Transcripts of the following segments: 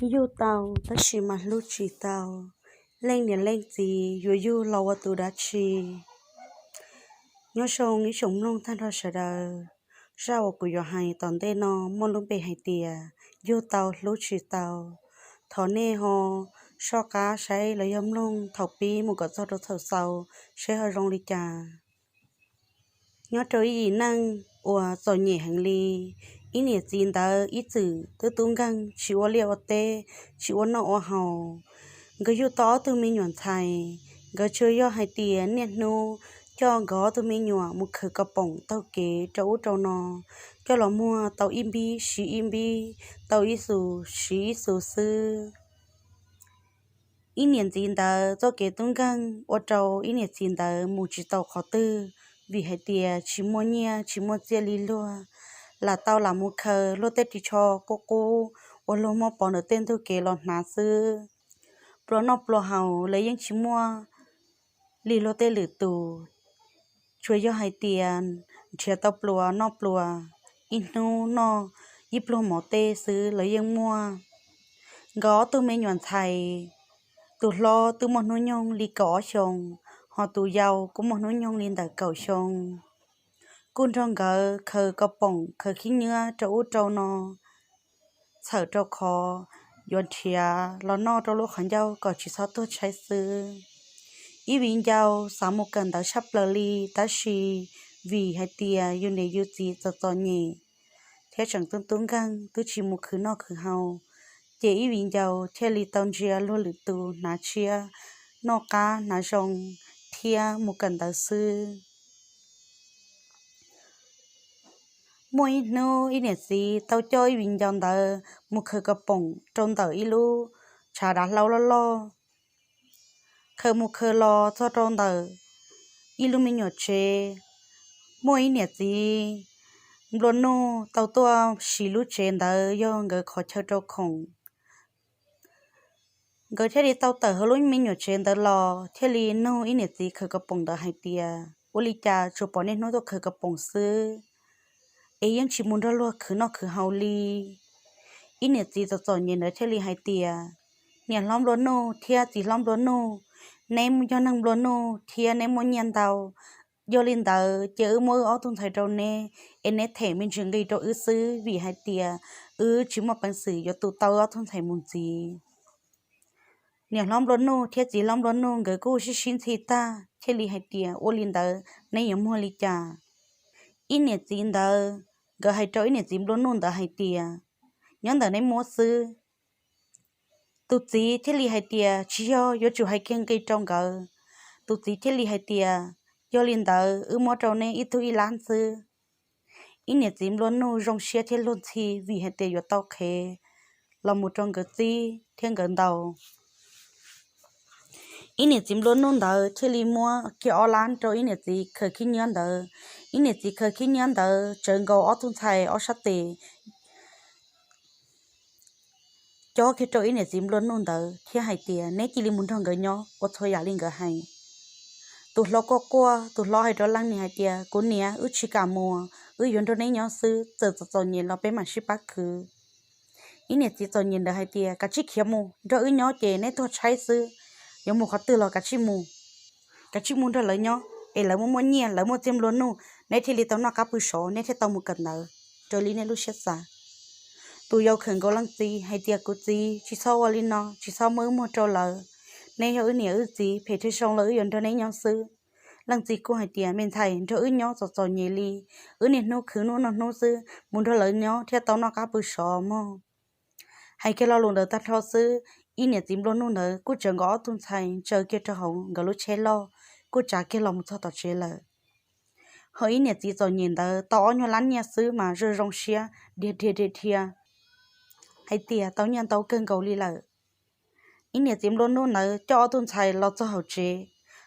Yug tau tab sis mas hlub tsis tau, leej niam leej txiv yuav yug los ua tus dab tsi? Nyob zoo ib tsoom mloog tag nrho sawv daws. Zaj uas kuv yuav hais tom ntej no muaj lub npe hais tias yug tau hlub tsis tau. Thov nej ho soj qab saib los yog mloog thaum pib mus kom txog rau thaum xaus, saib ho zoo li cas. Nyob rau ib yim neej uas txom nyem heev li, ib niam txiv ntawd ib txwm twb tub nkeeg tsis ua liaj ua teb, tsis ua noj ua haus. Nkawd yug tau ob tug me nyuam ntxhais, nkawd tsuas yog hais tias niaj hnub coj nkawd ob tug me nyuam mus khaws kaus poom taug kev rau ub rau no, coj los muag tau ib npib siv ib npib, tau ib xus siv ib xus xwb. Ib niam txiv ntawd txoj kev tub nkeeg ua rau ib niam txiv ntawd mus tsis tau qhov twg, vim hais tias tsis muaj nyiaj tsis muaj txiaj li luag, lam tau lam mus khaws luag tej ris tsho qub qub uas luag muab pov ntawm tej ntug kev los hnav xwb. Pluas noj pluas haus lawv yeej tsis muaj li luag tej lwm tus, tsuas yog hais tias nrhiav tau pluas noj pluas, ib hnub noj ib pluag mov teb xwb lawv yeej muaj. Nkawd ob tug me nyuam ntxhais, tus hlob twb muaj hnub nyoog li kaum ob xyoos, ho tus yau kuj muaj hnub nyoog li ntawm kaum xyoo. Kuj nrog nkawd khaws kaus poom khaws khib nyiab rau ub rau no, txhawm rau qhov yuav nrhiav los noj rau lub qhov ncauj kom tsis txhob tuag tshaib xwb. Ib viv ncaus xav mus kawm ntawv tshaj plaws li, tab sis vim hais tias yus niam yus txiv txom txom nyem thiab tseem tub tub nkeeg twb tsis mus khwv noj khwv haus, ces ib viv ncaus thiaj li tau ntsia luag lwm tus hnav tshiab, noj qab hnav zoo thiab mus kawm ntawv xwb. Muaj ib hnub ib niam txiv tau coj ib viv ncaus ntawd mus khaws kaus poom rau ntawm ib lub tshav dav hlau loj loj. Khaws mus khaws los txog rau ntawm ib lub me nyuam tsev, muaj ib niam txiv nplua nuj tau tuaj siv lub tsev ntawd yog nkawd qhov chaw rau khoom. Nkawd thiaj li tau tawm hauv lub me nyuam tsev ntawd los thiaj li nug ib niam txiv khaws kaus poom ntawd hais tias, ua li cas tsuas pom niaj hnub tuaj khaws kaus poom xwb, es yeej tsis mus nrog luag khwv noj khwv haus li? Ib niam txiv txom txom nyem ntawd thiaj li hais tias, niam hlob nplua nuj thiab txiv hlob nplua nuj, neb yog neeg nplua nuj thiab neb muaj nyiaj ntau. Yog li ntawd ces wb muab wb ob tug ntxhais rau neb, es neb them me ntsis nqi rau wb xwb, vim hais tias wb tsis muaj peev xwm yuav tu tau wb ob tug ntxhais mus ntxiv. Niam hlob nplua nuj thiab txiv hlob nplua nuj nkawd kuj sib sib ntxhi tag thiaj li hais tias, ua li ntawd neb yuav muag li cas? Ib niam txiv ntawd, nkawd hais rau ib niam txiv nplua nuj ntawd hais tias, nyob ntawm neb muab xwb. Tus txiv thiaj li hais tias, tsis yog, yuav tsum hais kiag nqi rau nkawd. Tus txiv thiaj li hais tias, yog li ntawd wb muab rau neb ib tug ib lab xwb. Ib niam txiv nplua nuj zoo siab thiab luag ntxhi vim hais tias yuav tau qhev los mus rau nkawd txib thiab nkawd ntaus. Ib niam txiv nplua nuj ntawd thiaj li muab kiag ob lab rau ib niam txiv khaws khib nyiab ntawd. Ib niam txiv khaws khib nyiab ntawd tsawv nkaus ob tug ntxhais ob sab tes, cob kiag rau ib niam txiv nplua nuj ntawd thiab hais tias, neb cia li mus nrog nkawd nyob ua txhua yam li nkawd hais. Tus hlob quaj quaj, tus hlob hais rau leej niam hais tias, kuv niam, wb tsis kam mus, wb yuav nrog neb nyob xwb, txawm txom txom nyem los peb mam sib pab khwv. Ib niam txiv txom nyem ntawd hais tias, kav tsij khiav mus, nrog wb nyob ces neb tuag tshaib xwb, yuav mus qhov twg los kav tsij mus, kav tsij mus nrog lawv nyob es lawv muaj muaj nyiaj, lawv muaj txiag nplua nuj, neb thiaj li tau noj qab pw sov, neb thiaj tau mus kawm ntawv raws li nej lub siab xav. Tus yau khawm nkaus leej txiv hais tias, kuv txiv, tsis txhob ua li no, tsis txhob muab wb muag rau lawv. Neb yog wb niam wb txiv, phem thiab zoo los wb yuav nrog neb nyob xwb. Leej txiv kuj hais tias, me ntxhais, nrog wb nyob txom txom nyem li, wb niaj hnub khwv hnub noj hnub xwb, mus nrog lawv nyob thiaj tau noj qab pw sov mog. Hais kiag lo lus ntawd tag nrho xwb, ib niam txiv nplua nuj ntawd kuj tsawv nkaus ob tug ntxhais ntsaws kiag rau hauv nkawd lub tsheb loj, kuj tsav kiag los mus txog tom tsev lawm. Ho ib niam txiv txom nyem ntawd tau ob nyuag lab nyiaj xwb mas zoo zoo siab dhia dhia dhia dhia hais tias tau nyiaj ntau kawg nkaus li lawm. Ib niam txiv nplua nuj ntawd coj ob tug ntxhais los txog hauv tsev.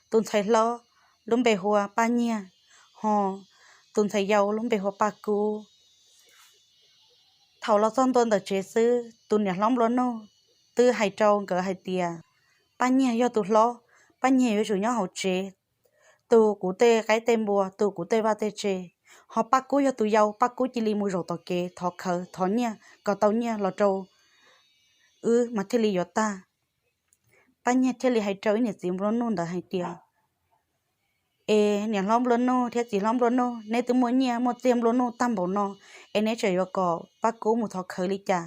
Tus ntxhais hlob lub npe hu ua Paj Nyiag, ho tus ntxhais yau lub npe hu ua Paj Kub. Thaum los txog ntua ntawm tsev xwb, tus niam hlob nplua nuj twb hais rau nkawd hais tias, Paj Nyiag yog tus hlob, Paj Nyiag yuav tsum nyob hauv tsev, tu kuv tej qaib tej npua, tu kuv tej vaj tej tse. Ho Paj Kub yog tus yau, Paj Kub cia li mus zaum tom kev thov khawv thov nyiaj kom tau nyiaj los rau wb mas thiaj li yuav tag. Paj Nyiag thiaj li hais rau ib niam txiv nplua nuj ntawd hais tias, es niam hlob nplua nuj thiab txiv hlob nplua nuj, neb twb muaj nyiaj muaj txiaj nplua nuj tag npaum no, es neb tseem yuav kom Paj Kub mus thov khawv li cas?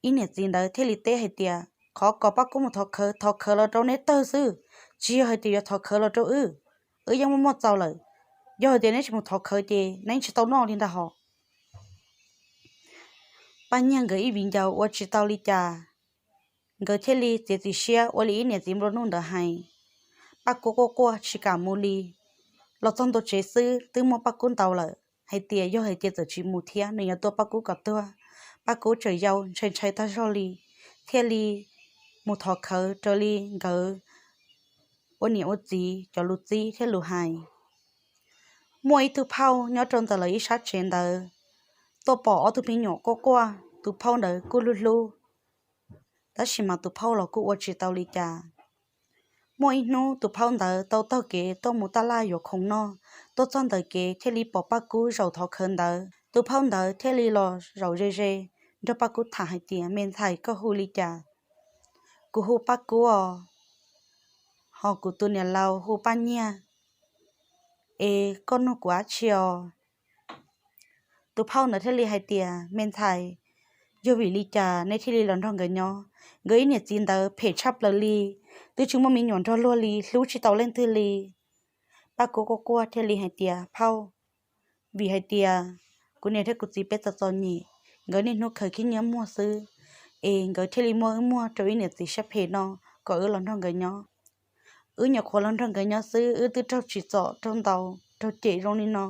Ib niam txiv ntawd thiaj li teb hais tias, qhov kom Paj Kub mus thov khawv, thov khawv los rau neb tawg xwb, tsis yog hais tias yuav thov khawv los rau wb. Wb yeej muaj muaj txaus lawm. Yog hais tias neb tsis mus thov khawv ces neb tsis tau noj li ntag hos. Paj Nyiag nkawd ib viv ncaus ua tsis tau li cas, nkawd thiaj li txiav txim siab ua li ib niam txiv nplua nuj ntawd hais. Paj Kub quaj quaj tsis kam mus li. Los txog ntua tsev xwb twb muab Paj Kub ntaus lawm hais tias yog hais tias txawm tsis mus thiab nws yuav tua Paj Kub kom tuag. Paj Kub tseem yau ntshai ntshai tag zog li, thiaj li mus thov khawv raws li nkawd ua niam ua txiv cov lus txib thiab lus hais. Muaj ib tug phauj nyob rau ntawm lawv ib sab tsev ntawd tuaj pom ob tug me nyuam quaj quaj, tus phauj ntawd kuj hlub hlub, tab sis mas tus phauj los kuj ua tsis tau li cas. Muaj ib hnub tus phauj ntawd tau taug kev tuaj mus taj laj yuav khoom noj, tuaj txog ntawm kev thiaj li pom Paj Kub zaum thov khawv ntawd. Tus phauj ntawd thiaj li los zaum ze ze nrog Paj Kub tham hais tias, me ntxhais, koj hu li cas? Kuv hu Paj Kub os, ho kuv tus niam laus hu Paj Nyiag, es koj nug kuv dab tsi os? Tus phauj ntawd thiaj li hais tias, me ntxhais, yog vim li cas nej thiaj li los nrog nkawd nyob? Nkawd ib niam txiv ntawd phem tshaj plaws li, twb tsis muaj me nyuam nrog luag li, hlub tsis tau leej twg li. Paj Kub quaj quaj thiaj li hais tias, phauj, vim hais tias kuv niam thiab kuv txiv peb txom txom nyem, nkawd niaj hnub khaws khib nyiab muag xwb, es nkawd thiaj li muab wb muag rau ib niam txiv siab phem no kom wb los nrog nkawd nyob. Wb nyuam qhuav los nrog nkawd nyob xwb, wb twb raug tsim txom raug ntaus raug cem zoo li no,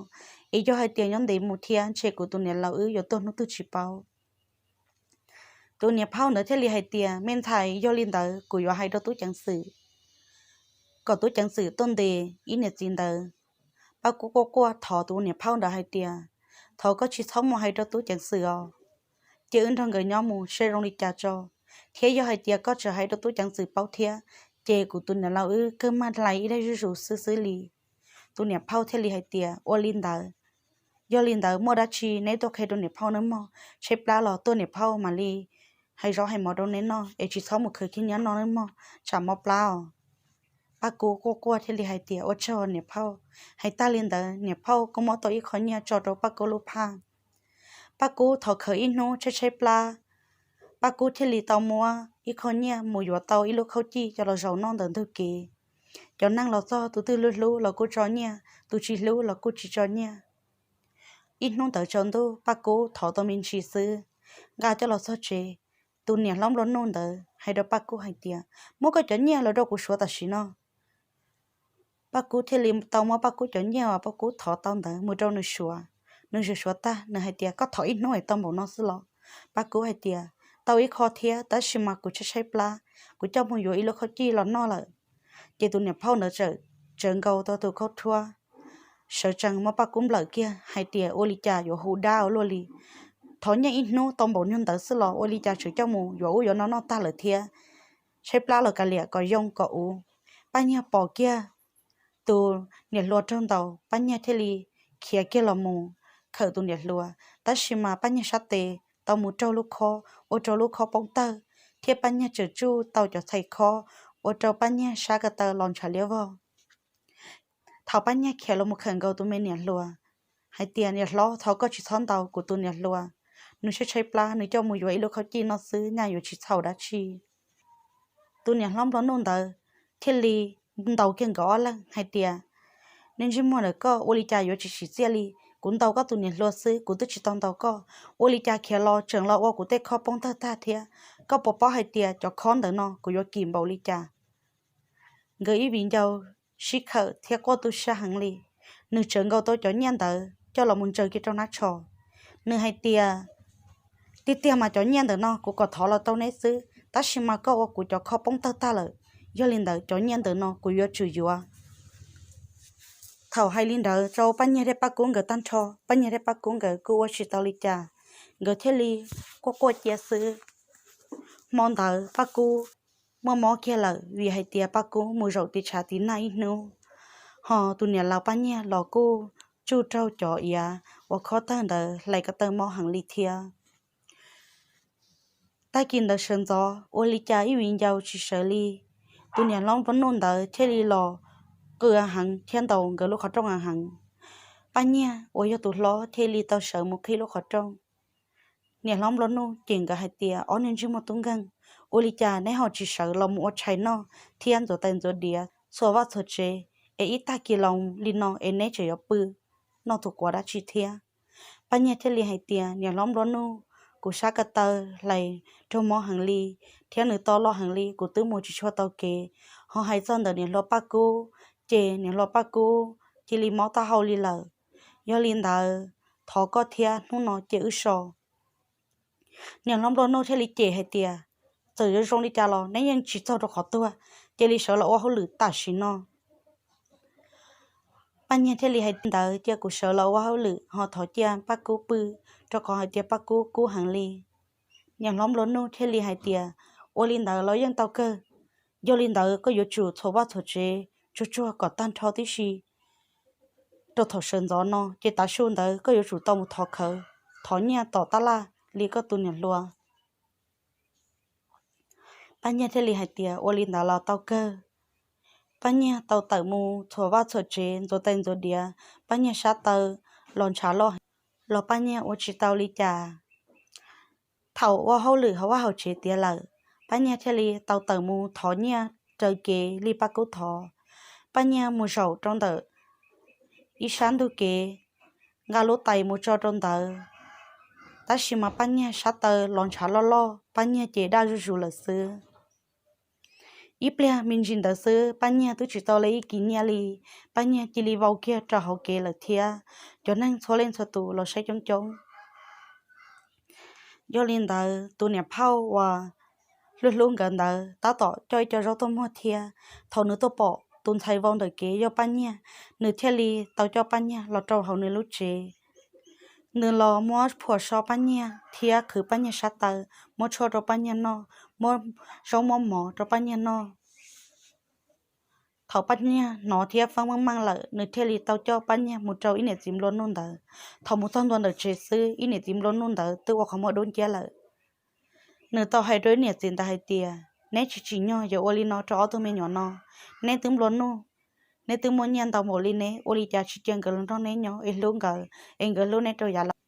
es yog hais tias nyob ntev mus thiab ntshe kuv tus niam laus wb yuav tuag hnub twg tsis paub. Tus niam phauj ntawd thiaj li hais tias, me ntxhais, yog li ntawd kuv yuav hais rau tub ceev xwm kom tub ceev xwm tuaj ntes ib niam txiv ntawd. Paj Kub quaj quaj thov tus niam phauj ntawd hais tias, thov koj tsis txhob mus hais rau tub ceev xwm os, cia wb nrog nkawd nyob mus saib zoo li cas tso, thiab yog hais tias koj tseem hais rau tub ceev xwm paub thiab, ces kuv tus niam laus wb kawg mag dlai ib daig zuj zus xwb xwb li. Tus niam phauj thiaj li hais tias, ua li ntawd, yog li ntawd muaj dab tsi neb tuaj qhia rau niam phauj nawb mog, tshaib plab los tuaj niam phauj mam li hais zaub hais mov rau neb noj, es tsis txhob mus khaws khib nyiab noj nawb mog, tsam mob plab os. Paj Kub quaj quaj thiaj li hais tias, ua tsaug niam phauj. Hais tag li ntawd niam phauj kuj muab tau ib qho nyiaj tso rau Paj Kub lub phaj. Paj Kub thov khawv ib hnub tshaib tshaib plab, Paj Kub thiaj li tau muab ib qho nyiaj mus yuav tau ib lub khaub cij coj los zaum noj ntawm ntug kev. Cov neeg los txog tus twg hlub hlub los kuj tso nyiaj, tus tsis hlub los kuj tsis tso nyiaj. Ib hnub ntawd tsaus ntuj Paj Kub thov tau me ntsis xwb, nqa coj los txog tsev, tus niam hlob nplua nuj ntawd hais rau Paj Kub hais tias, muab koj cov nyiaj los rau kuv suav tam sim no. Paj Kub thiaj li tau muab Paj Kub cov nyiaj uas Paj Kub thov tau ntawd mus rau nws suav. Nws suav suav tag nws hais tias, koj thov ib hnub es tau npaum no xwb los? Paj Kub hais tias, tau ib qho thiab, tab sis mas kuv tshaib tshaib plab, kuv coj mus yuav ib lub khaub cij los noj lawm. Ces tus niam phauj ntawd txawm tsawv nkaus tau tus khaub rhuab, sawv tsees muab Paj Kub nplawm kiag hais tias, ua li cas yuav hu dab ua luaj li? Thov nyiaj ib hnub tau npaum nyuag ntawd xwb los ua li cas tseem coj mus yuav ub yuav no noj tag lawm thiab? Tshaib plab los kav liam kom yoo kom uv. Paj Nyiag pom kiag tus niam hluas raug ntaus, Paj Nyiag thiaj li khiav kiag los mus khawm tus niam hluas, tab sis mas Paj Nyiag sab tes tau mus raug lub khob, ua rau lub khob poob tawg, thiab Paj Nyiag tseem tsuj tau cov txhais khob, ua rau Paj Nyiag sab ko taw los ntshav liab vog. Thaum Paj Nyiag khiav los mus khawm nkaus tus me niam hluas, hais tias, niam hlob, thov koj tsis txhob ntaus kuv tus niam hluas, nws tshaib tshaib plab, nws coj mus yuav ib lub khaub cij noj xwb, nyaj yuav tsis txhaum dab tsi. Tus niam hlob nplua nuj ntawd thiaj li ntaus kiag nkawd ob leeg hais tias, nej ntsej muag ntawm koj ua li cas yuav tsis tsim txiaj li? Kuv ntaus koj tus niam hluas xwb, kuv twb tsis tau ntaus koj, ua li cas khiav los tseem los ua kuv tej khob poob tawg tag thiab? Koj puas paub hais tias cov khob ntawm no kuv yuav kim npaum li cas? Nkawd ib viv ncaus sib khawm thiab quaj tu siab heev li. Nws tsawv nkaus tau cov nyiaj ntawd coj los mus ntsaws kiag rau hnab tsho. Nws hais tias, tiag tiag mas cov nyiaj ntawm no kuv kom thov los rau neb xwb, tab sis mas koj ua kuv cov khob poob tawg tag lawm. Yog li ntawd cov nyiaj ntawm no kuv yuav tsum yuav. Thaum hais li ntawd rau Paj Nyiag thiab Paj Kub nkawd tag nrho, Paj Nyiag thiab Paj Kub nkawd kuj ua tsis tau li cas, nkawd thiaj li quaj quaj cia xwb. Hmo ntawd Paj Kub muaj mob kiag lawm, vim hais tias Paj Kub mus zaum tiv tshav tiv nag ib hnub, ho tus niam laus Paj Nyiag los kuj tsuj raug cov iav uas khob tawg ntawd hlais ko taw mob heev li thiab. Tag kis ntawd sawv ntxov ua li cas ib viv ncaus tsis sawv li, tus niam hlob nplua nuj ntawd thiaj li los qw heev thiab ntaus nkawd lub qhov rooj heev. Paj Nyiag uas yog tus hlob thiaj li tau sawv mus qhib lub qhov rooj. Niam hlob nplua nuj cem nkawd hais tias, ob niag ntsej muag tub nkeeg, ua li cas neb ho tsis sawv los mus ua tshais noj thiab ntxuav tais ntxuav diav txhua vaj txhua tsev, es ib tag kis los li no es neb tseem yuav pw noj tus quav dab tsi thiab? Paj Nyiag thiaj li hais tias, niam hlob nplua nuj, kuv sab ko taw hlais raug mob heev li, thiab nws to loj heev li, kuv twb mus tsis tshua tau kev. Ho hais txog ntawm niam hluas Paj Kub, ces niam hluas Paj Kub cia li mob taub hau li lawm. Yog li ntawd, thov koj thiab hnub no cia wb so. Niam hlob nplua nuj thiaj li cem hais tias, txawm yuav zoo li cas los neb yeej tsis txog rau qhov tuag, cia li sawv los ua hauj lwm tam sim no. Paj Nyiag thiaj li hais tias, ntawd cia kuv sawv los ua hauj lwm, ho thov cia Paj Kub pw, rau qhov hais tias Paj Kub kub heev li. Niam hlob nplua nuj thiaj li hais tias, ua li ntawd los yeej tau kawg. Yog li ntawd koj yuav tsum txhua vaj txhua tsev tsuag tsuag kom tag nrho tib si. Rau thaum sawv ntxov no ces tav su ntawd koj yuav tsum tau mus thov khawv, thov nyiaj tom tab laj li koj tus niam hluas. Paj Nyiag thiaj li hais tias, ua li ntawd los tau kawg. Paj Nyiag tau tawm mus txhua vaj txhua tsev ntxuav tais ntxuav diav, Paj Nyiag sab taw los ntshav loj, los Paj Nyiag ua tsis tau li cas. Thaum ua hauj lwm hauv vaj hauv tsev tiav lawm, Paj Nyiag thiaj li tau tawm mus thov nyiaj raws kev li Paj Kub thov. Paj Nyiag mus zaum rau ntawm ib sab ntug kev, nqa lub tais mus tso rau ntawd, tab sis mas Paj Nyiag sab taw los ntshav loj loj, Paj Nyiag ces daj zuj zus lawm xwb. Ib pliag me ntsis ntawd xwb, Paj Nyiag twb tsis tau li ib kis nyiaj li, Paj Nyiag cia li vau kiag rau hauv kev lawm thiab. Cov neeg txhua leej txhua tus los saib coob coob. Yog li ntawd, tus niam phauj uas hlub hlub nkawd ntawd tab tom coj ib co zaub tuaj muag thiab. Thaum nws tuaj pom tus ntxhais vau ntawm kev yog Paj Nyiag, nws thiaj li tau coj Paj Nyiag los rau hauv nws lub tsev. Nws los muab phuam so Paj Nyiag thiab qhwv Paj Nyiag sab taw, muab tshuaj rau Paj Nyiag noj, muab zaub muab mov rau Paj Nyiag noj. Thaum Paj Nyiag hnov thiab feeb meej meej lawm, nws thiaj li tau coj Paj Nyiag mus rau ib niam txiv nplua nuj ntawd. Thaum mus txog ntua ntawm tsev xwb, ib niam txiv nplua nuj ntawd twb ua qhov muag dub nciab lawm. Nws tau hais rau ib niam txiv ntawd hais tias, neb tsis tsim nyog yuav ua li no rau ob tug me nyuam no. Neb twb nplua nuj, neb twb muaj nyiaj ntau npaum li, neb ua li cas tsis cia nkawd los nrog neb nyob es hlub nkawd, es nkawd hlub neb rau yav lawm.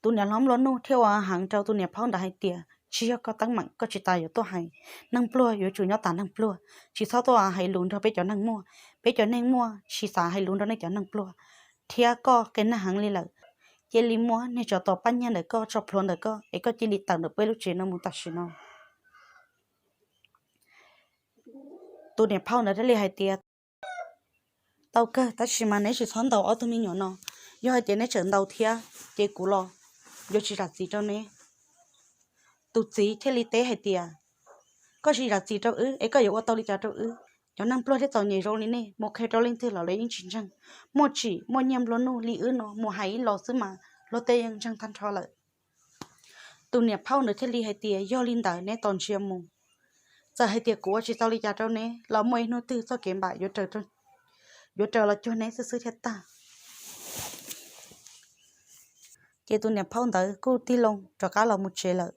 Tus niam hlob nplua nuj thiaj ua heev rau tus niam phauj ntawd hais tias, tsis yog koj teeb meem, koj tsis tas yuav tuaj hais. Neeg pluag yuav tsum nyob tas neeg pluag, tsis txhob tuaj hais lus nrog peb cov neeg muaj. Peb cov neeg muaj tsis xav hais lus nrog nej cov neeg pluag, thiab koj qias neeg heev li lawm. Cia li muab niag tsov tom Paj Nyiag ntawm koj tso plhuav ntawm koj es koj cia li tawm ntawm peb lub tsev no mus tam sim no. Tus niam phauj ntawd thiaj li hais tias, tau kawg, tab sis mas neb tsis txhob ntaus ob tug me nyuam no. Yog hais tias neb tseem ntaus thiab ces kuv los yuav tsis zam txim rau neb. Tus txiv thiaj li teb hais tias, koj tsis zam txim rau wb es koj yuav ua tau li cas rau wb? Cov neeg pluag thiab txom nyem zoo li nej mus qhia rau leej twg los lawv yeej tsis ntseeg. Muaj tsim muaj nyiaj nplua nuj li wb no mus hais ib los xwb mas luag tej yeej ntseeg tag nrho lawm. Tus niam phauj ntawd thiaj li hais tias, yog li ntawd neb tos ntsia mus. Txawm hais tias kuv ua tsis tau li cas rau neb los muaj ib hnub twg txoj kev npam yuav raws los cuag neb xwb xwb thiaj tag. Ces tus niam phauj ntawd kuj tig loo rov qab los mus tsev lawm.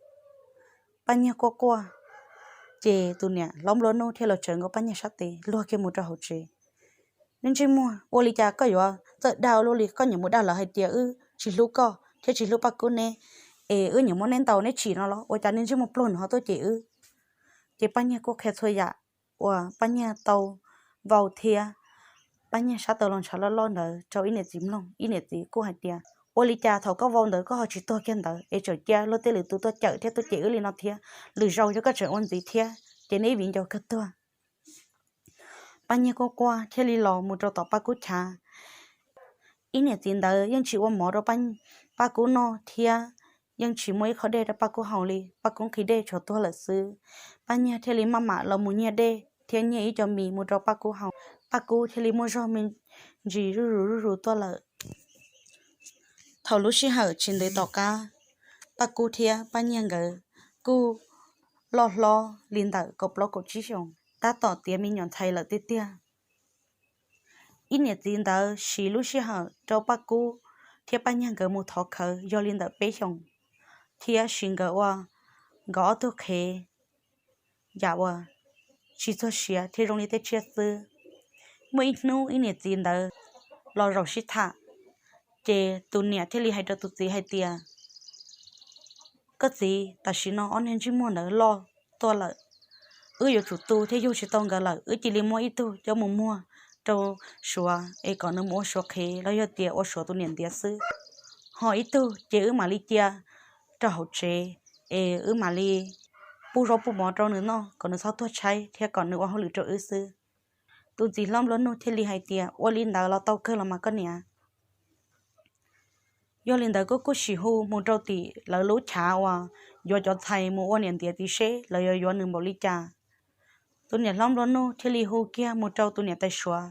Paj Nyiag quaj quaj, ces tus niam hlob nplua nuj thiaj los tsawv nkaus Paj Nyiag sab tes luag kiag mus rau hauv tsev. Niag ntsej muag, ua li cas koj yuav txawj dag ua luaj li? Koj nyiam mus dag lawv hais tias wb tsis hlub koj thiab tsis hlub Paj Kub neb, es wb nyiam muab neb ntaus neb tsim no los? Ua cas niag ntsej muag pluag no ho tuaj cem wb? Ces Paj Nyiag kuj qhia txhua yam uas Paj Nyiag tau vau thiab Paj Nyiag sab taw los ntshav loj loj ntawd rau ib niam txiv mloog. Ib niam txiv kuj hais tias, ua li cas thaum koj vau ntawd koj ho tsis tuag kiag ntawd, es tseem cia luag tej lwm tus tuaj cawm thiab tuaj cem wb li no thiab? Lwm zaus yog koj tseem ua ntxiv thiab ces neb ib viv ncaus kawg tuag. Paj Nyiag quaj quaj thiaj li los mus rau tom Paj Kub chav. Ib niam txiv ntawd yeej tsis ua mov rau Paj Kub noj thiab yeej tsis muaj ib qho dej rau Paj Kub haus li, Paj Kub nqhis dej tshuav tuag lawm xwb. Paj Nyiag thiaj li maj mam los mus nyiag dej thiab nyiag ib co mis mus rau Paj Kub haus. Paj Kub thiaj li muaj zog me ntsis zuj zus zuj zus tuaj lawm. Thaum lub sij hawm tsis ntev tom qab, Paj Kub thiab Paj Nyiag nkawd kuj loj hlob li ntawm kaum plaub kaum tsib xyoos, tab tom tiav me nyuam ntxhais lawm tiag tiag. Ib niam txiv ntawd siv lub sij hawm rau Paj Kub thiab Paj Nyiag nkawd mus thov khawv yog li ntawm peb xyoos, thiab siv nkawd ua nkawd ob tug qhev yam uas tsis txog siav thiab zoo li tej tsiaj xwb. Muaj ib hnub ib niam txiv ntawd los zaum sib tham, ces tus niam thiaj li hais rau tus txiv hais tias, koj txiv, tam sim no ob niag ntsej muag ntawd loj tuaj lawm, wb yuav tsum tu thiab yug tsis tau nkawd lawm, wb cia li muab ib tug coj mus muag rau Suav es kom nws mus ua Suav qhev los yog tias ua Suav tus niam ntiav xwb. Ho ib tug ces wb mam li cia rau hauv tsev es wb mam li pub zaub pub mov rau nws noj kom nws txhob tuag tshaib thiab kom nws ua hauj lwm rau wb xwb. Tus txiv hlob nplua nuj thiaj li hais tias, ua li ntawd los tau kawg los mas koj niam. Yog li ntawd koj kuj sim hu mus rau tim lawv lub chav uas yuav cov ntxhais mus ua niam ntiav tim seb lawv yuav yuav nws npaum li cas. Tus niam hlob nplua nuj thiaj li hu kiag mus rau tus niam tais Suav.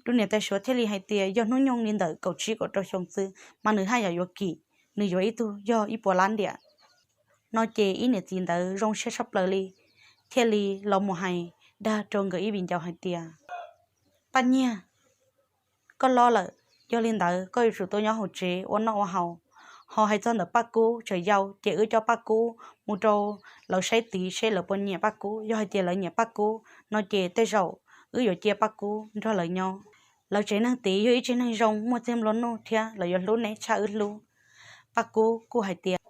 Tus niam tais Suav thiaj li hais tias yog hnub nyoog li ntawm kaum tsib kaum rau xyoo xwb mas nws haj yam yuav kim, nws yuav ib tug yog ib puas lab ntiam. No ces ib niam txiv ntawd zoo siab tshaj plaws li, thiaj li los mus hais dag rau nkawd ib viv ncaus hais tias, Paj Nyiag, koj loj lawm, yog li ntawd koj yuav tsum tuaj nyob hauv tsev ua noj ua haus. Ho hais txog ntawm Paj Kub tseem yau ces wb coj Paj Kub mus rau lawv saib tid seb lawv puas nyiam Paj Kub. Yog hais tias lawv nyiam Paj Kub no ces tej zaum wb yuav cia Paj Kub nrog lawv nyob. Lawv tsev neeg tid yog ib tsev neeg zoo muaj txiag nplua nuj thiab lawv yuav hlub neb tshaj wb hlub. Paj Kub kuj hais tias,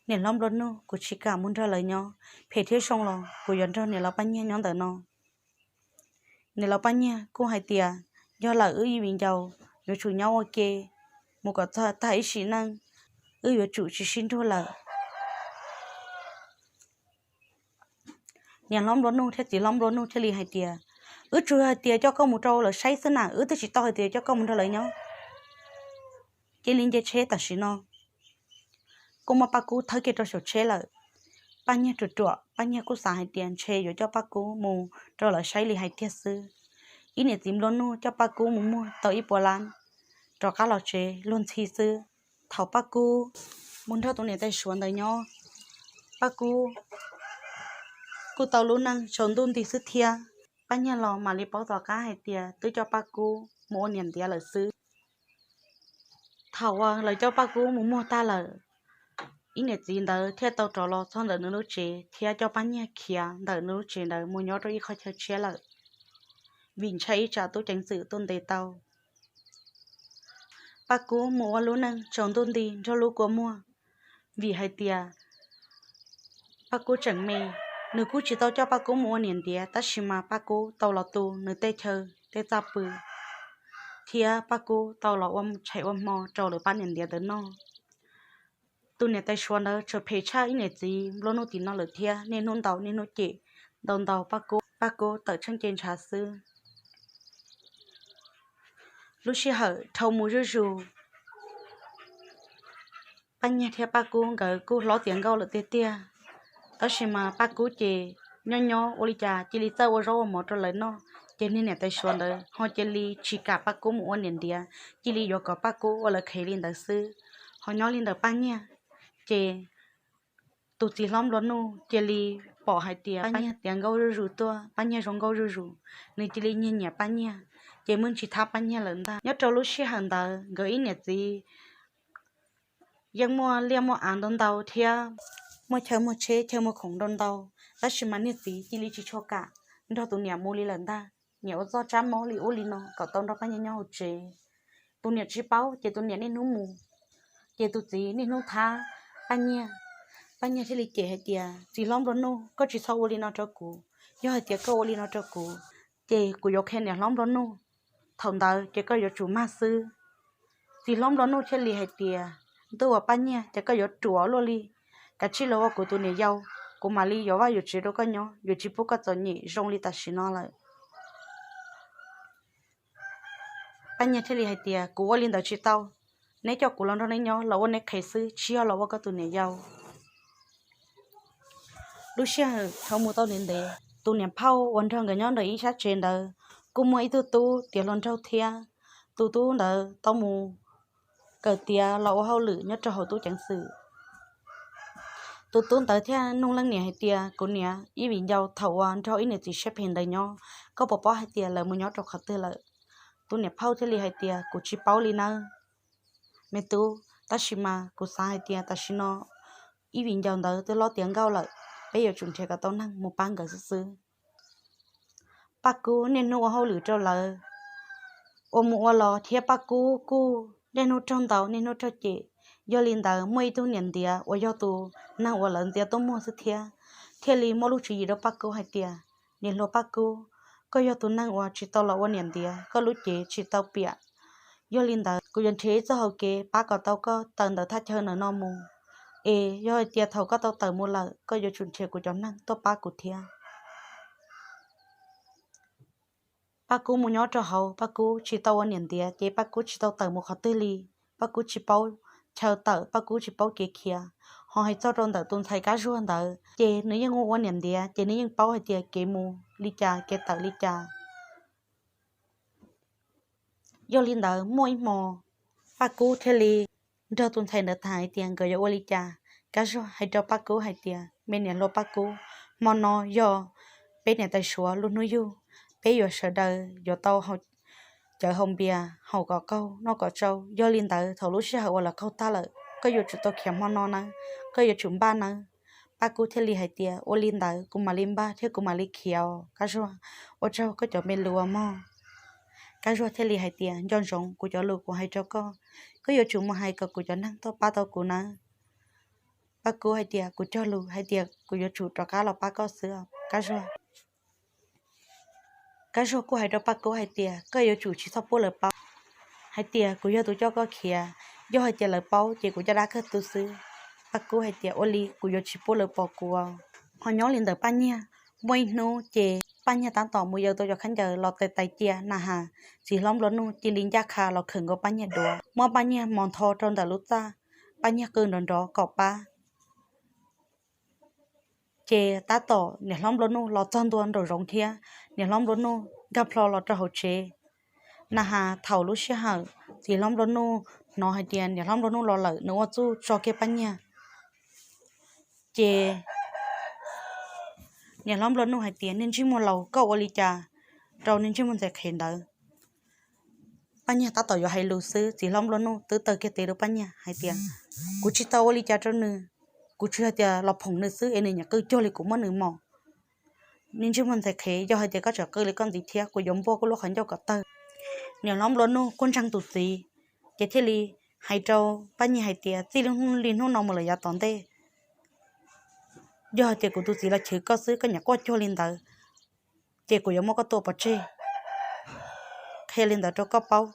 Niam hlob nplua nuj, kuv tsis kam mus nrog lawv nyob, phem thiab zoo los kuv yuav nrog niam laus Paj Nyiag nyob ntawm no. Niam laus Paj Nyiag kuj hais tias, Yog lawm wb ib viv ncaus yuav tsum nyob ua ke mus kom txog tag ib sim neej, wb yuav tsum tsis sib nrug lawm. Niam hlob nplua nuj thiab txiv hlob nplua nuj thiaj li hais tias, Wb tsuas hais tias coj koj mus rau lawv saib xwb na, wb twb tsis tau hais tias coj koj mus nrog lawv nyob. Cia li nce tsheb tam sim no. Kuj muab Paj Kub thawb kiag rau saum tsheb lawm. Paj Nyiag ruam ruam, Paj Nyiag kuj xav hais tias ntshe yuav coj Paj Kub mus rau lawv saib li hais tiag xwb. Ib niam txiv nplua nuj coj Paj Kub mus muag tau ib puas lab, rov qab los tsev luag ntxhi xwb. Thaum Paj Kub mus nrog tus niam tais Suav ntawd nyob, Paj Kub kuj tau lub neej tsaus ntuj nti xwb thiab. Paj Nyiag los mam li paub tom qab hais tias twb coj Paj Kub mus ua niam ntiav lawm xwb. Thaum uas lawv coj Paj Kub mus muag tag lawm, ib niam txiv ntawd thiaj tau rov los txog ntawm nws lub tsev thiab coj Paj Nyiag khiav ntawm nws lub tsev ntawd mus nyob rau ib qhov chaw tshiab lawm, vim ntshai ib tsam tub ceev xwm tuaj ntes tau. Paj Kub mus ua lub neej tsaus ntuj nti nrog lub kua muag, vim hais tias Paj Kub tseem me. Nws kuj tsis tau coj Paj Kub mus ua niam ntiav, tab sis mas Paj Kub tau los tu nws tej chaw tej txaj pw, thiab Paj Kub tau los ua tshais ua hmo rau lawv pab niam ntiav ntawd noj. Tus niam tais Suav ntawd tseem phem tshaj ib niam txiv nplua nuj tim no lawm thiab, niaj hnub ntaus niaj hnub cem, ntaus ntaus Paj Kub, Paj Kub tawm tsheej ce ntshav xwb. Lub sij hawm dhau mus zuj zus, Paj Nyiag thiab Paj Kub nkawd kuj hlob tiav nkauj lawm tiag tiag. Tab sis mas Paj Kub ces nyob nyob ua li cas cia li txawj ua zaub ua mov rau lawv noj, ces niag niam tais Suav ntawd ho cia li tsis kam Paj Kub mus ua niam ntiav, cia li yuav kom Paj Kub ua lawv qhev li ntawd xwb. Ho nyob li ntawm Paj Nyiag, ces tus txiv hlob nplua nuj cia li pom hais tias Paj Nyiag tiav nkauj zuj zus tuaj, Paj Nyiag zoo nkauj zuj zus, nws cia li nyiag nyiam Paj Nyiag, ces muaj ntsis thab Paj Nyiag lawm ntag. Nyob rau lub sij hawm ntawd nkawd ib niam txiv yeej muaj liaj muaj av ntau ntau thiab muaj chaw muaj tsheb chaw muaj khoom ntau ntau, tab sis mas niag txiv cia li tsis tshua kam nrog tus niam mus li lawm ntag, nyiam ua txoj tsab mob li ub li no kom tau nrog Paj Nyiag nyob hauv tsev. Tus niam tsis paub ces tus niam niaj hnub mus, ces tus txiv niaj hnub thab Paj Nyiag. Paj Nyiag thiaj li cem hais tias, txiv hlob nplua nuj, koj tsis txhob ua li no rau kuv. Yog hais tias koj ua li no rau kuv, ces kuv yuav qhia niam hlob nplua nuj. Thaum ntawd ces koj yuav tsum mag xwb. Txiv hlob nplua nuj thiaj li hais tias, ntuj ua Paj Nyiag, ces koj yuav ruam luaj li. Kav tsij los ua kuv tus niam yau, kuv mam li yuav vaj yuav tsev rau koj nyob, yuav tsis pub koj txom nyem zoo li tam sim no lawm. Paj Nyiag thiaj li hais tias, kuv ua li ntawd tsis tau, neb coj kuv los nrog neb nyob los ua neb qhev xwb, tsis yog los ua koj tus niam yau. Lub sij hawm dhau mus tau ntev ntev, tus niam phauj uas nrog nkawd nyob ntawm ib sab tsev ntawd kuj muaj ib tug tub tiav hluas nraug thiab. Tus tub ntawd tau mus kawm tiav los ua hauj lwm nyob rau hauv tub ceev xwm. Tus tub ntawd thiaj nug leej niam hais tias, kuv niam, ib viv ncaus thaum uas nrog ib niam txiv siab phem ntawd nyob, koj puas paub hais tias lawv mus nyob rau qhov twg lawm? Tus niam phauj thiaj li hais tias, kuv tsis paub li nawb me tub, tab sis mas kuv xav hais tias tam sim no ib viv ncaus ntawd twb hlob tiav nkauj lawm, peb yuav tsum nrhiav kom tau neeg mus pab nkawd xwb xwb. Paj Kub niaj hnub ua hauj lwm rau lawv, ua mus ua los thiab Paj Kub kuj niaj hnub raug ntaus niaj hnub raug cem. Yog li ntawd muaj ib tug niam ntiav uas yog tus neeg uas lawv ntxias tuaj muag xwb thiab, thiaj li muaj lub tswv yim rau Paj Kub hais tias, niam hluas Paj Kub, koj yog tus neeg uas tsis tau los ua niam ntiav, koj lub cev tsis tau piam. Yog li ntawd kuv yuav nrhiav ib txoj hau kev pab kom tau koj tawm ntawm thaj chaw ntawm no mus, es yog hais tias thaum koj tau tawm mus lawm, koj yuav tsum nrhiav kuv cov neeg tuaj pab kuv thiab. Paj Kub mus nyob rau hauv, Paj Kub tsis tau ua niam ntiav ces Paj Kub tsis tau tawm mus qhov twg li. Paj Kub tsis paub chaw tawm, Paj Kub tsis paub kev khiav. Ho hais txog rau ntawm tus ntxhais Kab Zuag ntawd ces nws yeej ua ua niam ntiav ces nws yeej paub hais tias kev mus li cas kev tawm li cas. Yog li ntawd muaj ib hmo Paj Kub thiaj li nrog tus ntxhais ntawd tham hais tias nkawd yuav ua li cas. Kab Zuag hais rau Paj Kub hais tias, me niam hluas Paj Kub, hmo no yog peb niam tais Suav lub hnub yug, peb yuav sawv daws yuav tau cawv haus npias haus kom qaug noj kom tsau. Yog li ntawd thaum lub sij hawm uas lawv qaug tag lawm, koj yuav tsum tau khiav hmo no nawb, koj yuav tsum npaj nawb. Paj Kub thiaj li hais tias, ua li ntawd kuv mam li npaj thiab kuv mam li khiav os Kab Zuag, ua tsaug koj cov me lus mog. Kab Zuag thiaj li hais tias, nco ntsoov kuv cov lus kuv hais rau koj, koj yuav tsum mus hais kom kuv cov neeg tuaj pab tau kuv nawb. Paj Kub hais tias, kuv cog lus hais tias kuv yuav tsum rov qab los pab koj xwb os Kab Zuag. Kab Zuag kuj hais rau Paj Kub hais tias, koj yuav tsum tsis txhob pub lawv paub hais tias kuv yog tus coj koj khiav, yog hais tias lawv paub ces kuv caj dab kawg tu xwb. Paj Kub hais tias, ua li kuv yuav tsis pub lawv pom kuv. Ho nyob li ntawd Paj Nyiag, muaj ib hnub ces Paj Nyiag tab tom mus yaws tau cov khaub ncaws los tais tais cia na has, txiv hlob nplua nuj cia li ncaj qha los khawm nkaus Paj Nyiag duav, muab Paj Nyiag mos ntho rau ntawm lub txaj, Paj Nyiag qw nrov nrov kom pab. Ces tab tom niam hlob nplua nuj los txog ntua nraum zoov thiab, niam hlob nplua nuj nkag plho los rau hauv tsev. Na has thaum lub sij hawm txiv hlob nplua nuj hnov hais tias niam hlob nplua nuj los lawm, nws ua txuj tso kiag Paj Nyiag. Ces niam hlob nplua nuj hais tias, niag ntsej muag laus, koj ua li cas rau niag ntsej muag ntxhais qhev ntawd? Paj Nyiag tab tom yuav hais lus xwb, txiv hlob nplua nuj twb taw kiag tes rau Paj Nyiag hais tias, kuv tsis tau ua li cas rau nws, kuv tsuas hais tias los phoom nws xwb es nws nyiam qw cuag li kuv muab nws mos. Niag ntsej muag ntxhais qhev, yog hais tias koj tseem qw li koj ntxiv thiab kuv yuav npuaj koj lub qhov ncauj kom tawg. Niam hlob nplua nuj kuj ntseeg tus txiv, ces thiaj li hais rau Paj Nyiag hais tias, txij li hnub no mus lawm yav tom ntej, yog hais tias kuv tus txiv los chwv koj xwb koj nyiam quaj cuag li ntawd, ces kuv yuav muab koj tua pov tseg. Qhia li ntawd rau koj paub,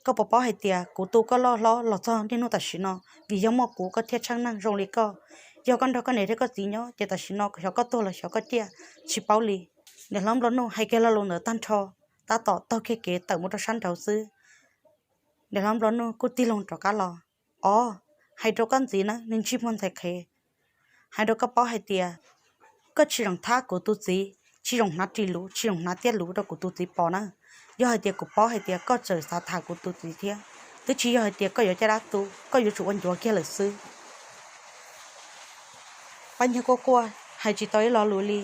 koj puas paub hais tias kuv tu koj loj hlob los txog niaj hnub tam sim no vim yog muaj kuv koj thiaj tsheej neeg zoo li koj. Yog koj nrog koj niam thiab koj txiv nyob ces tam sim no xyov koj tuag los xyov koj ciaj, tsis paub li. Niam hlob nplua nuj hais kiag lo lus ntawd tag nrho, tab tom taug kiag kev tawm mus rau sab nraud xwb. Niam hlob nplua nuj kuj tig loo rov qab los. Os, hais rau koj ntxiv na niag ntsej muag ntxhais qhev, hais rau koj paub hais tias koj tsis zoo thab kuv tus txiv, tsis zoo hnav ris luv, tsis zoo hnav tiaj luv rau kuv tus txiv pom na. Yog hais tias kuv paub hais tias koj txawm xav tham kuv tus txiv thiab, twb tsis yog hais tias koj yuav caj dab tu, koj yuav tsum ua ncuav kiag lawm xwb. Paj Nyiag quaj quaj hais tsis tau ib lo lus li.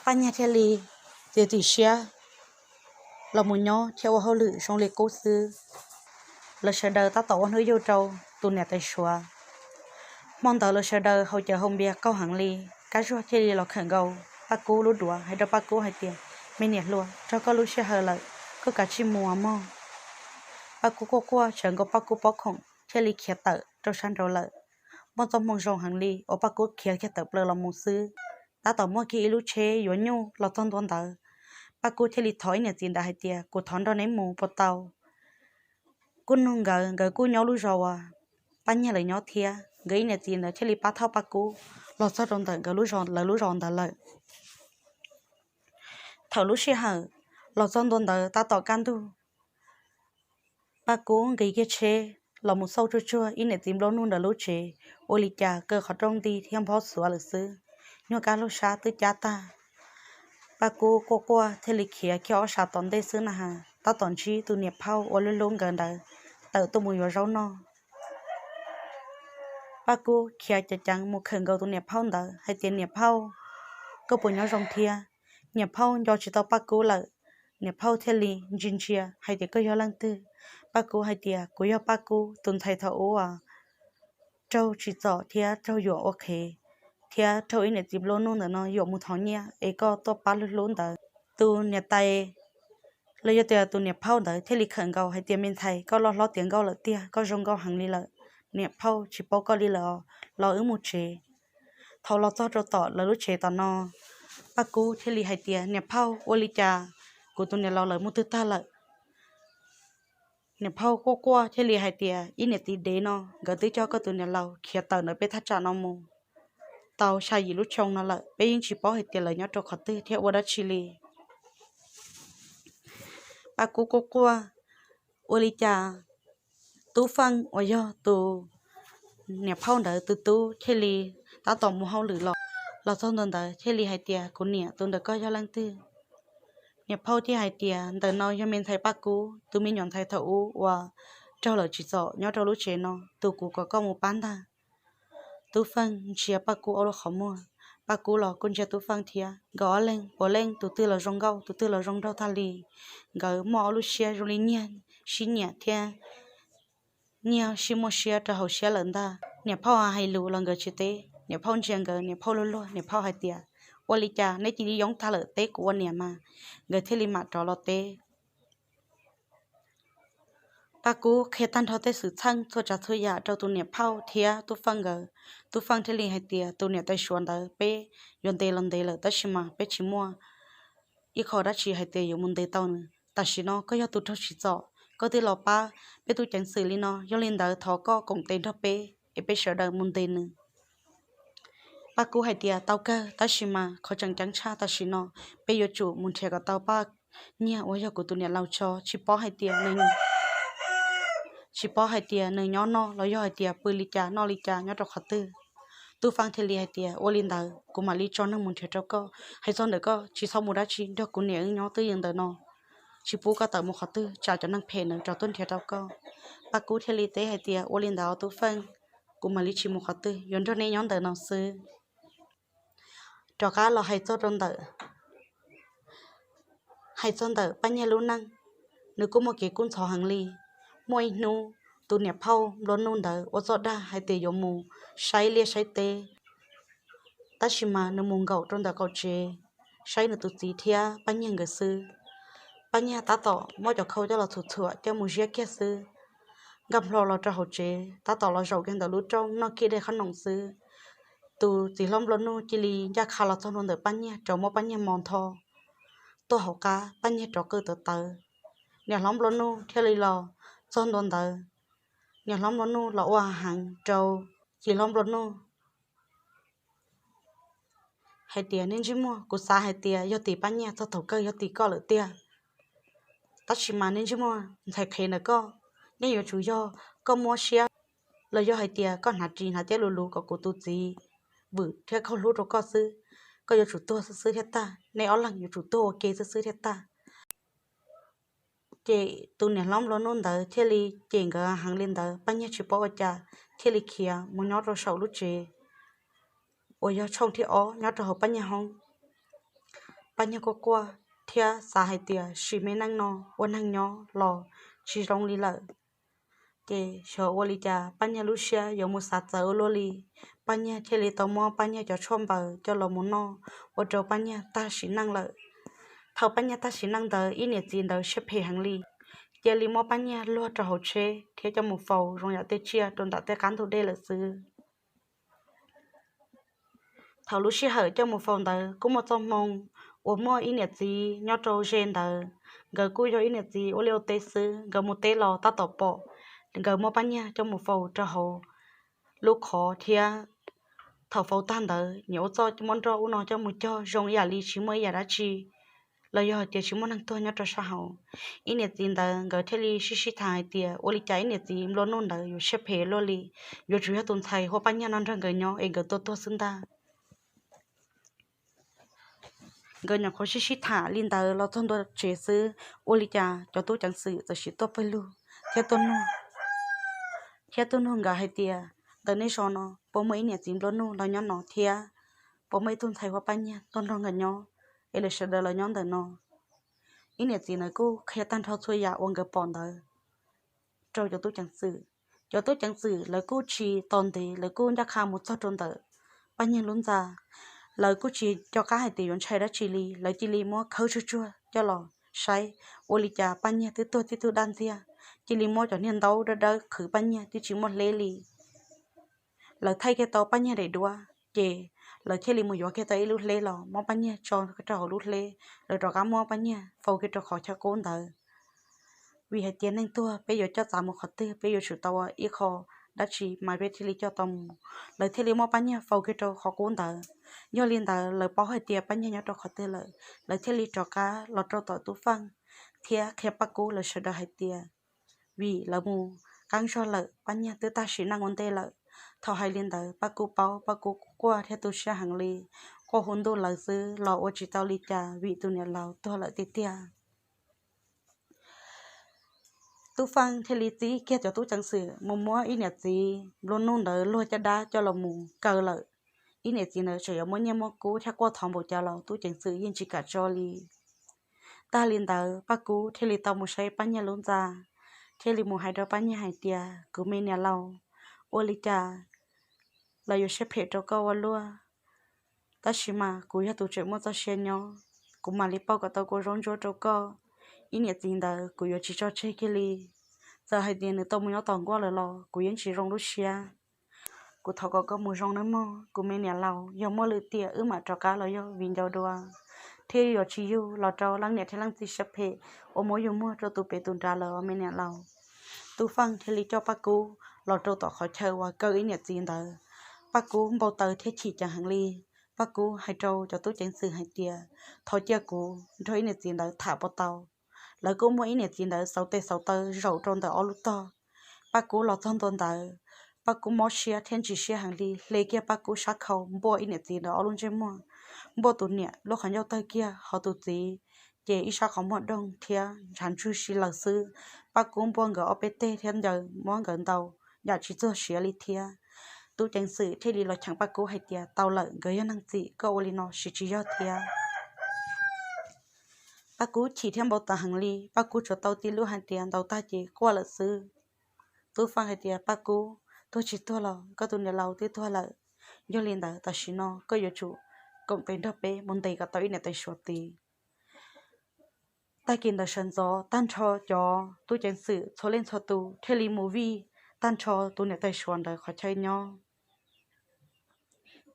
Paj Nyiag thiaj li txiav txim siab los mus nyob thiab ua hauj lwm zoo li qub xwb. Lawv sawv daws tab tom ua hnub yug rau tus niam tais Suav. Hmo ntawd lawv sawv daws haus cawv haus npias qaug heev li. Kab Zuag thiaj li los khawm nkaus Paj Kub lub duav hais rau Paj Kub hais tias, me niam hluas, raug koj lub sij hawm lawm, koj kav tsij mus mog. Paj Kub quaj quaj tsawv nkaus Paj Kub pob khoom thiaj li khiav tawm rau sab nraud lawm. Muaj txoj hmoo zoo heev li uas Paj Kub khiav kiag tawm plaws los mus xwb, tab tom muaj kiag ib lub tsheb yuav nyuj los txog ntua ntawd. Paj Kub thiaj li thov ib niam txiv ntawd hais tias, kuv thov nrog neb mus puas tau? Kuj nug nkawd, nkawd kuj nyob lub zos uas Paj Nyiag lawv nyob thiab, nkawd ib niam txiv ntawd thiaj li pab thauj Paj Kub los txog rau ntawm nkawd lub zos, lawv lub zos ntawd lawm. Thaum lub sij hawm los txog ntua ntawd tab tom kaj ntug, Paj Kub nqis kiag tsheb los mus xauj tsuag tsuag ib niam txiv nplua nuj ntawm lub tsev, ua li cas kaw qhov rooj nti thiab nphob xuav lawm xwb, nyuag kab lub sab twb cab tag. Paj Kub quaj quaj thiaj li khiav kiag ob sab tom ntej xwb na has, tab tom ntsib tus niam phauj uas lub hlub nkawd ntawd tawm tuaj mus yuav zaub noj. Paj Kub khiav ceev ceev mus khawm nkaus tus niam phauj ntawd hais tias, niam phauj, koj puas nyob zoo thiab? Niam phauj nco tsis tau Paj Kub lawm, Niam phauj thiaj li ntsia ntsia hais tias, koj yog leej twg? Paj Kub hais tias, kuv yog Paj Kub, tus ntxhais thaum ub uas raug tsim txom thiab raug yuam ua qhev thiab raug ib niam txiv nplua nuj ntawm no yuam mus thov nyiaj es koj tuaj pab hlub hlub ntawd. Tus niam tais los yog tias tus niam phauj ntawd thiaj li khawm nkaus hais tias, me ntxhais, koj loj hlob tiav nkauj lawm tiag, koj zoo nkauj heev li lawm. Niam phauj tsis paub koj li lawm os, los wb mus tsev. Thaum los txog rau tom lawv lub tsev tom no, Paj Kub thiaj li hais tias, niam phauj, ua li cas kuv tus niam laus lawv mus twg tag lawm? Niam phauj quaj quaj thiaj li hais tias, ib niam txiv dev no, nkawd twb coj koj tus niam laus khiav tawm ntawm peb thaj tsam no mus tau xya yim lub xyoo no lawm, peb yeej tsis paub hais tias lawv nyob rau qhov twg thiab ua dab tsi li. Paj Kub quaj quaj, ua li cas Tub Feej uas yog tus niam phauj ntawd tus tub thiaj li tab tom mus hauj lwm los, los txog ntua ntawd thiaj li hais tias, kuv niam, tus ntawm koj yog leej twg? Niam phauj thiaj hais tias, ntawm no yog me ntxhais Paj Kub, tus me nyuam ntxhais thaum ub uas raug lawv tsim txom nyob rau lub tsev no, tus kuv kom koj mus pab ntag. Tub Feej ntsia Paj Kub ob lub qhov muag, Paj Kub los kuj ntsia Tub Feej thiab. Nkawd ob leeg puav leej tus twg los zoo nkauj, tus twg los zoo nraug tag li. Nkawd muaj ob lub siab zoo li nyiag sib nyiam thiab nyiag sib muaj siab rau hauv siab lawm ntag. Niam phauj hais lus los nkawd tsis teb, niam phauj ntsia nkawd, niam phauj luag luag, niam phauj hais tias, ua li cas neb cia li yoob tag lawm, teb kuv ua niam mas. Nkawd thiaj li mam rov los teb. Paj Kub qhia tag nrho tej xwm txheej txhua tsav txhua yam rau tus niam phauj thiab Tub Feej nkawd. Tub Feej thiaj li hais tias, tus niam tais Suav ntawd peb yuav ntes los ntes lawm, tab sis mas peb tsis muaj ib qho dab tsi hais tias yuav mus ntes tau nws. Tam sim no koj yog tus raug tsim txom, koj twb los pab peb tub ceev xwm li no, yog li ntawd thov koj koom tes nrog peb es peb sawv daws mus ntes nws. Paj Kub hais tias, tau kawg, tab sis mas qhov tseem ceeb tshaj tam sim no peb yuav tsum mus nrhiav kom tau Paj Nyiag uas yog kuv tus niam laus tso, tsis paub hais tias nws, tsis paub hais tias nws nyob noj los yog hais tias pw li cas noj li cas nyob rau qhov twg. Tub Feej thiaj li hais tias, ua li ntawd kuv mam li tso neeg mus nrhiav rau koj. Hais txog ntawm koj tsis txhob mus dab tsi, nrog kuv niam wb nyob twj ywm ntawm no, tsis pub koj tawm mus qhov twg, tsam cov neeg phem ntawd rov tuaj nrhiav rau koj. Paj Kub thiaj li teb hais tias, ua li ntawd Tub Feej, kuv mam li tsis mus qhov twg, yuav nrog nej nyob ntawm no xwb. Rov qab los hais txog rau ntawm, hais txog ntawm Paj Nyiag lub neej, nws kuj muaj kev kub ntxhov heev li. Muaj ib hnub tus niam phauj nplua nuj ntawd ua txoj dag hais tias yuav mus saib liaj saib teb, tab sis mas nws mus nkaum rau ntawm qaum tsev, saib nws tus txiv thiab Paj Nyiag nkawd xwb. Paj Nyiag tab tom muab cov khau coj los txhuam txhuam coj mus ziab kiag xwb, nkag nplho los rau hauv tsev, tab tom los zaum kiag ntawm lub rooj noj kiag daim qhob noom xwb, tus txiv hlob nplua nuj cia li ncaj qha los txog ntua ntawm Paj Nyiag, rov muab Paj Nyiag mos ntho tuag hauv qab, Paj Nyiag rov qw tawv tawv. Niam hlob nplua nuj thiaj li los txog ntua ntawd. Niam hlob nplua nuj los ua heev rau txiv hlob nplua nuj hais tias, nej ntsej muag, kuv xav hais tias yog tim Paj Nyiag txog thaum kawg yog tim koj lawm tiag. Tab sis mas nej ntsej muag ntxhais qhev ntawm koj, nej yuav tsum yog koj muab siab los yog hais tias koj hnav ris hnav tiab lus lus kom kuv tus txiv vwm thiab khaub hlub rau koj xwb. Koj yuav tsum tuag xwb xwb thiaj tag, nej ob leeg yuav tsum tuag ua ke xwb xwb thiaj tag. Ces tus niam hlob nplua nuj ntawd thiaj li cem nkawd heev li ntawd, Paj Nyiag tsis paub ua cas thiaj li khiav mus nyob rau saum lub tsev uas yog tshooj thib ob nyob rau hauv Paj Nyiag hoob. Paj Nyiag quaj quaj thiab xav hais tias sim me neej no ua neeg nyob los tsis zoo li lawm. Ces xyov ua li cas Paj Nyiag lub siab yuav mus xav txawv ua luaj li. Paj Nyiag thiaj li tau muab Paj Nyiag cov tshuaj npaws coj los mus noj, ua rau Paj Nyiag tag sim neej lawm. Thaum Paj Nyiag tag sim neej ntawd ib niam txiv ntawd siab phem heev li, cia li muab Paj Nyiag luag rau hauv tsheb thiab coj mus faus zoo yam tej tsiaj rau nram tej qab ntug dej lawm xwb. Thaum lub sij hawm coj mus faus ntawd kuj muaj txoj hmoo uas muaj ib niam txiv nyob rau ze ntawd, nkawd kuj yog ib niam txiv ua liaj ua teb xwb, nkawd mus teb los tab tom pom nkawd muab Paj Nyiag coj mus faus rau hauv lub qhov thiab. Thaum faus tag ntawd nyias ua txoj muab nroj ub no coj mus cog zoo ib yam li tsis muaj ib yam dab tsi los yog hais tias tsis muaj neeg tuag nyob rau sab hauv. Ib niam txiv ntawd nkawd thiaj li sib sib tham hais tias ua li cas ib niam txiv nplua nuj ntawd yuav siab phem luaj li, yuav tsum yog tus ntxhais Huab Paj Nyiag no nrog nkawd nyob es nkawd tuaj tuag xwb ntag. Nkawd nyuam qhuav sib sib tham li ntawd los txog ntua tsev xwb, ua li cas cov tub ceev xwm txawm sim tuaj pawg lug thiab tuaj nug, thiab tuaj nug nkawd hais tias, ntawm nej zos no puas muaj ib niam txiv nplua nuj los nyob no thiab puas muaj ib tug ntxhais Huab Paj Nyiag tuaj nrog nkawd nyob es lawv sawv daws los nyob ntawm no? ib niam txiv ntawd kuj qhia tag nrho txhua yam uas nkawd pom ntawd rau cov tub ceev xwm. Cov tub ceev xwm lawv kuj tsis tos ntev, lawv kuj ncaj qha mus txog rau ntawm Paj Nyiag lub ntxa. Lawv kuj tsis nco qab hais tias yuav ntshai dab tsi li, lawv cia li muab khawb tsuag tsuag coj los saib, ua li cas Paj Nyiag twb tuag tib tug daj ntxiag, cia li muab cov niag ntaub dawb dawb qhwv Paj Nyiag twb tsis muaj hleb li. Lawv thaij kiag tau Paj Nyiag daim duab ces lawv thiaj li mus yuav kiag tau ib lub hleb los muab Paj Nyiag tso rau hauv lub hleb, lawv rov qab muab Paj Nyiag faus kiag rau qhov chaw qub ntawd. Vim hais tias neeg tuag peb yuav coj txav mus qhov twg, peb yuav tsum tau ua ib qho dab tsi mas peb thiaj li coj tau mus. Lawv thiaj li muab Paj Nyiag faus kiag rau qhov qub ntawd. Yog li ntawd lawv paub hais tias Paj Nyiag nyob rau qhov twg lawm, lawv thiaj li rov qab los rau tom Tub Feej thiab qhia Paj Kub lawv sawv daws hais tias vim lawv mus qab zog lawm, Paj Nyiag twb tag sim neej ua ntej lawm. Thaum hais li ntawd Paj Kub paub, Paj Kub quaj thiab tu siab heev li, quaj hu ntuj lawv xwb los ua tsis tau li cas vim tus niam laus tuag lawm tiag tiag. Tub Feej thiaj li txib kiag cov tub ceev xwm mus muab ib niam txiv nplua nuj ntawd luag caj dab coj los mus kaw lawm. Ib niam txiv ntawd tseem yuav muaj nyiaj muaj kub thiab quaj thov npaum cas los tub ceev xwm yeej tsis kam tso li. Tag li ntawd Paj Kub thiaj li tau mus saib Paj Nyiag lub ntxa, thiaj li mus hais rau Paj Nyiag hais tias, kuv me niam laus, ua li cas lawv yuav siab phem rau koj ua luaj, tab sis mas kuv yog tus tseem muaj txoj sia nyob, kuv mam li pauj kom tau kua zaub ntsuab rau koj. Ib niam txiv ntawd kuv yuav tsis tso tseg kiag li. Txawm hais tias nws tau mus nyob tom nkuaj lawm los kuv yeej tsis zoo lub siab. Kuv thov kom koj mus zoo nawb mog kuv me niam laus, yog muaj lwm tiam wb mam rov qab los yog viv ncaus dua, thiab yuav tsis yug los rau leej niam thiab leej txiv siab phem uas muab yus muag rau tus pem tus nrad lawm os me niam laus. Tub Feej thiaj li coj Paj Kub los rau tom qhov chaw uas kaw ib niam txiv ntawd. Paj Kub npau taws thiab chim ceev heev li. Paj Kub hais rau cov tub ceev xwm hais tias, thov cia kuv nrog ib niam txiv ntawd tham puas tau. Lawv kuj muab ib niam txiv ntawd xauv tes xauv taw zaum rau ntawm ob lub tog. Paj Kub los txog ntua ntawd, Paj Kub mob siab thiab ntsim siab heev li, hle kiag Paj Kub sab khau npuaj ib niam txiv ntawd ob lub ntsej muag, npuaj tus niam lub qhov ncauj tawg kiag, ho tus txiv ces ib sab qhov muag doog thiab ntshav ntswg si lawm xwb. Paj Kub npuaj nkawd ob peb teg thiab ncaws muab nkawd ntaus yam tsis txuag siav li thiab. Tub ceev xwm thiaj li los cheem Paj Kub hais tias, tau lawm, nkawd yog neeg txim, koj ua li no siv tsis yog thiab. Paj Kub chim thiab npau taws heev li, Paj Kub tsuas tau tib lub hais tias, ntaus tag ces quaj lawm xwb. Tub Feej hais tias, Paj Kub, tuag tsis tuag los koj tus niam laus twb tuag lawm. Yog li ntawd tam sim no koj yuav tsum koom tes nrog peb mus ntes kom tau ib niam tais Suav tid. Tag kis ntawd sawv ntxov tag nrho cov tub ceev xwm txhua leej txhua tus thiaj li mus vij tag nrho tus niam tais Suav ntawd qhov chaw nyob.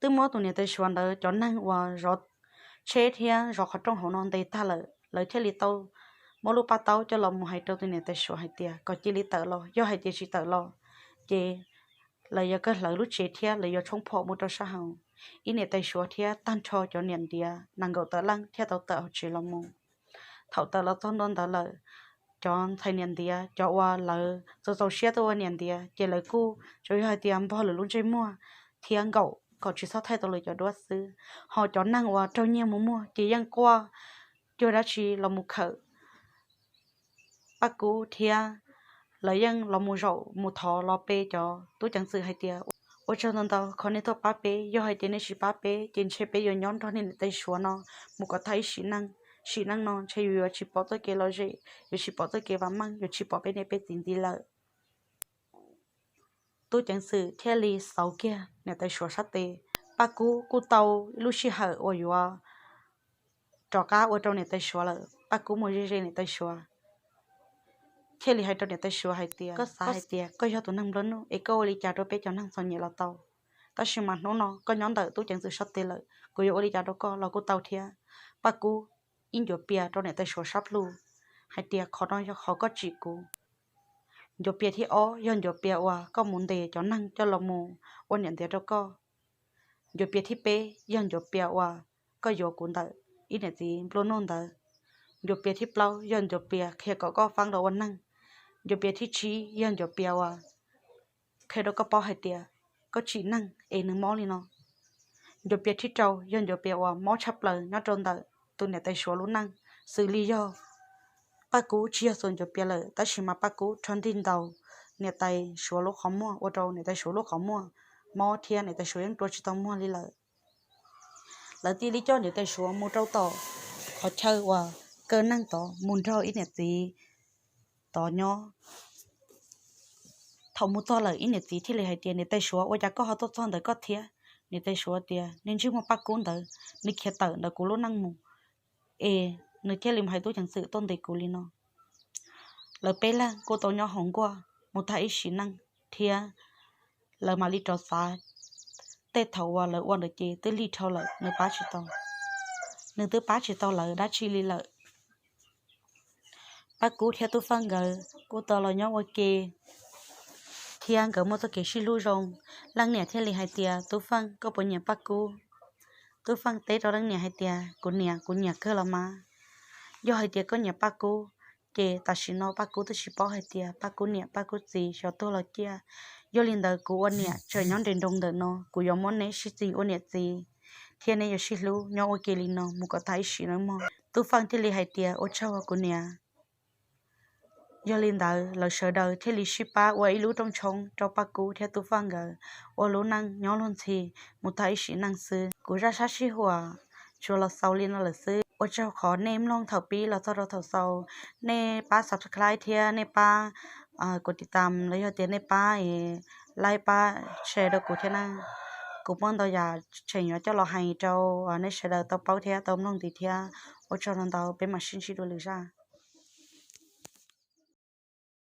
Twb muab tus niam tais Suav ntawd cov neeg uas zov tsheb thiab zov qhov rooj hauv no ntes tag lawm, lawv thiaj li tau muab lub paj taub coj los mus hais rau tus niam tais Suav hais tias kom cia li tawm los, yog hais tias tsis tawm los ces lawv yuav kawg hlawv lub tsev thiab lawv yuav tshoob phom mus rau sab hauv. Ib niam tais Suav thiab tag nrho cov niam ntiav nees nkaum tawm leej thiaj tau tawm hauv tsev los mus. Thaum tawm los txog ntua ntawd lawm, cov ntxhais niam ntiav, cov uas lawv txaus txaus siab tuaj ua niam ntiav ces lawv kuj tsuas yog hais tias npog lawv lub ntsej muag thiab nkaum kom tsis txhob thaij tau lawv cov duab xwb. Ho cov neeg uas raug nyiaj mus muag ces yeej quaj cuag dab tsi los mus khawm Paj Kub thiab lawv yeej los mus zaum mus thov los pe cov tub ceev xwm hais tias, ua tsaug ntau ntau qhov nej tuaj pab peb, yog hais tias nej tsis pab peb ces ntshe peb yuav nyob nrog niam tais Suav no mus kom tag ib sim neej. Sim neej no ntshe yus yuav tsis pom txoj kev lom zem, yuav tsis pom txoj kev vam meej, yuav tsis pom peb niam peb txiv ntxiv lawm. Tub ceev xwm thiaj li xauv kiag niam tais Suav sab tes. Paj Kub kuj tau ib lub sij hawm uas yuav rov qab ua rau niam tais Suav lawm, Paj Kub mus ze ze niam tais Suav thiaj li hais rau niam tais Suav hais tias, koj xav hais tias koj yog tus neeg nplua nuj es koj ua li cas rau peb cov neeg txom nyem los tau, tab sis mas hnub no koj nyob ntawm tub ceev xwm sab tes lawm, kuv yuav ua li cas rau koj los kuj tau thiab. Paj Kub ib ncuav pias rau niam tais Suav sab plhu hais tias, qhov no yog qhov koj tsim kuv. Ncuav pias thib ob yog ncuav pias uas koj mus ntes cov neeg coj los mus ua niam ntiav rau koj. Ncuav pias thib peb yog ncuav pias uas koj yuav kuv ntawm ib niam txiv nplua nuj ntawd. Ncuav pias thib plaub yog ncuav pias qhia kom koj faab los ua neeg. Ncuav pias thib tsib yog ncuav pias uas qhia rau koj paub hais tias koj tsim neeg es nws mob li no. Ncuav pias thib rau yog ncuav pias uas mob tshaj plaws nyob rau ntawm tus niam tais Suav lub neej, xws li yog Paj Kub tsis yog xuas ncuav pias lawm, tab sis mas Paj Kub rho ntig ntaus niam tais Suav lub qhov muag ua rau niam tais Suav lub qhov muag mob thiab niam tais Suav yeej rua tsis tau muag li lawm. Lawv thiaj li coj niam tais Suav mus rau tom qhov chaw uas neej tod mus nrog ib niam txiv tod nyob. Thaum mus txog lawm ib niam txiv thiaj li hais tias, Niam tais Suav, ua cas koj ho tuaj txog ntawm koj thiab? Niam tais Suav tias, Niag ntsej muag Paj Kub ntawd, nws khiav tawm ntawm kuv lub neej mus es nws thiaj li mus hais tub ceev xwm tuaj ntes kuv li no. Lawv peb leeg kuj tau nyob hauv nkuaj mus tag ib sim neej thiab lawv mam li rov xav tej thaum uas lawv ua ntawd ces twb lig dhau lawm, nws pab tsis tau, nws twb pab tsis tau lawv dab tsi li lawm. Paj Kub thiab Tub Feej nkawd kuj tau los nyob ua ke thiab nkawd muaj txoj kev sib hlub zoo. Leej niam thiaj li hais tias, Tub Feej, koj puas nyiam Paj Kub? Tub Feej teb rau leej niam hais tias, Kuv niam, kuv nyiam kawg los mas. Yog hais tias koj nyiam Paj Kub ces tam sim no Paj Kub twb tsis paub hais tias Paj Kub niam Paj Kub txiv xyov tuag los ciaj. Yog li ntawd kuv ua niam tseem nyob nres nroo ntawm no, kuv yuav muab neb sib txig ua niam txiv thiab neb yuav sib hlub nyob ua ke li no mus kom tag ib sim neej mog. Tub Feej thiaj li hais tias, Ua tsaug kuv niam. Yog li ntawd lawv sawv daws thiaj li sib pab ua ib lub rooj tshoob rau Paj Kub thiab Tub Feej nkawd ua lub neej nyob luag ntxhi mus tag ib sim neej xwb. Kuv zaj sab sij huam tsuas los xaus li no lawm xwb. Ua tsaug qhov nej mloog thaum pib los txog rau thaum xaus. Nej pab subscribe thiab nej pab kuv tiv tam los yog tias nej pab like pab share rau kuv thiab na. Kuv muaj ntau yam tseem yuav coj los hais rau nej sawv daws tau paub thiab tau mloog ntxiv thiab. Ua tsaug ntau ntau, peb mam sib ntsib dua lwm zaj.